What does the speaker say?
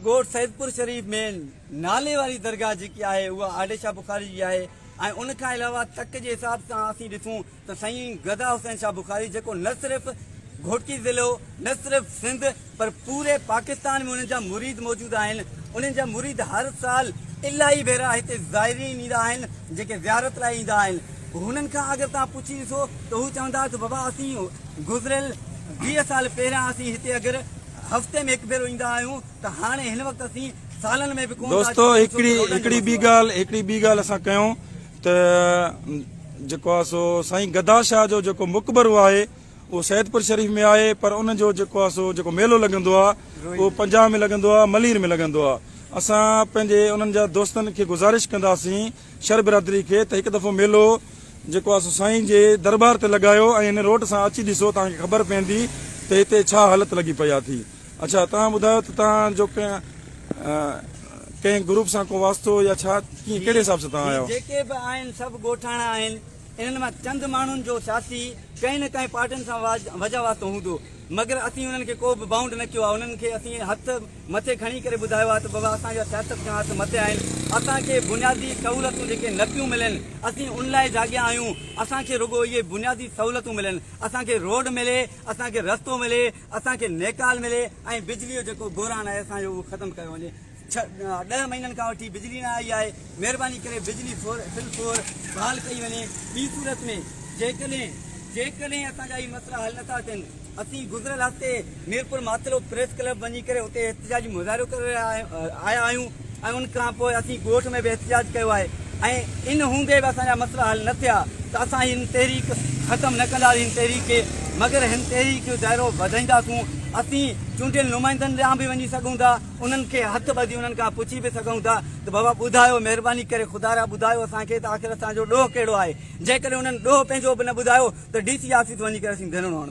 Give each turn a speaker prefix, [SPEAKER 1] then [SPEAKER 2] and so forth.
[SPEAKER 1] ڳوٺ سيدپور شريف ۾ نالي واري درگاهه جيڪي آهي اها آڊي شاهه بخاري جي آهي ۽ ان کان علاوه تڪ جي حساب سان اسين ڏسون ته سائين غزا حسين شاهه بخاري جيڪو نه صرف گهوٽڪي ضلعو نه صرف سنڌ پر پوري پاڪستان ۾ انهن جا مريد موجود آهن انهن جا مريد هر سال الاهي ڀيرا هتي زائرين ايندا آهن جيڪي زيارت لاء ايندا آهن هنن کان اگر توهان پڇي ڏسو ته هو چوندا ته بابا اسين گذريل 20 سال پهريان اسين هتي اگر هفتي ۾ هڪ ڀيرو ايندا آهيون ته هاڻي هن وقت اسين سالن ۾ به ڪونه ٿا
[SPEAKER 2] دوستو
[SPEAKER 1] اچون ڇو
[SPEAKER 2] هڪڙي
[SPEAKER 1] ته روڊن جو
[SPEAKER 2] هڪڙي ٻي
[SPEAKER 1] مسئلو آهي.
[SPEAKER 2] ڳالهه هڪڙي ٻي ڳالهه اسان ڪيون ته جيڪو آهي سو سائين گدا شاهه جو جيڪو مقبرو آهي اهو سيدپور شريف ۾ آهي پر ان جو جيڪو آهي سو جيڪو ميلو لڳندو آهي اهو پنجاب ۾ لڳندو آهي ملير ۾ لڳندو آهي اسان پنهنجي انهن جا دوستن کي گذارش ڪنداسين شھر برادري کي ته هڪ دفعو ميلو جيڪو آ سو سائين جي درٻار تي لڳايو ۽ هن روڊ سان اچي ڏسو توهان کي خبر پوندي ته هتي ڇا حالت لڳي پئي آ ٿي اڇا توهان ٻڌايو ته توهان جو ڪنهن ڪنهن گروپ سان ڪو واسطو يا ڇا ڪيئن ڪهڙي حساب سان توهان
[SPEAKER 1] هي
[SPEAKER 2] آيا آهيو.
[SPEAKER 1] جيڪي به آهن سڀ ڳوٺاڻا آهن انهن مان چند ماڻهن جو سياسي ڪنهن نه ڪنهن پارٽين سان وجهه واسطو هوندو مگر اسين انهن کي ڪو به بائونڊ نه ڪيو آهي انهن کي اسين هٿ مٿي کڻي ڪري ٻڌايو آهي ته بابا اسان جا سياست کان هٿ مٿي آهن اسان کي بنيادي سهولتون جيڪي نه پيون ملن اسين ان لاء جاڳيا آهيون اسان کي رڳو اهي بنيادي سهولتون ملن اسان کي روڊ ملي اسان کي رستو ملي اسان کي نيڪال ملي ۽ بجلي جو جيڪو بحران آهي اسان جو اهو ختم ڪيو وڃي ڏهه مهينن کان وٺي بجلي نه آئي آهي مهرباني ڪري بجلي فل فور بحال ڪئي وڃي ٻي صورت ۾ جيڪڏهن جيڪڏهن اسان جا اهي مسئلا حل نٿا ٿين اسين گذريل هفتي ميرپور ماٿيلو پريس ڪلب وڃي ڪري اتي احتجاجي مظاهرو ڪري آيا آهيون ۽ ان کان پوء اسين ڳوٺ ۾ به احتجاج ڪيو آهي ۽ ان هوندي به اسان جا مسئلا حل نه ٿيا ته اسان هن تحريڪ ختم نه ڪنداسين هن تحريڪ کي مگر هن تحريڪ جو دائرو وڌائينداسون اسين چونڊيل نمائندن ڏانهن به وڃي سگهون ٿا انهن کي هٿ ٻڌي انهن کان پڇي به سگهون ٿا ته بابا ٻڌايو مهرباني ڪري خدارا ٻڌايو اسان کي ته آخر اسان جو ڏوهه ڪهڙو آهي جيڪڏهن انهن ڏوهه پنهنجو به نه ٻڌايو ته ڊي سي آفيس وڃي ڪري اسين ڌرڻو هڻنداسين.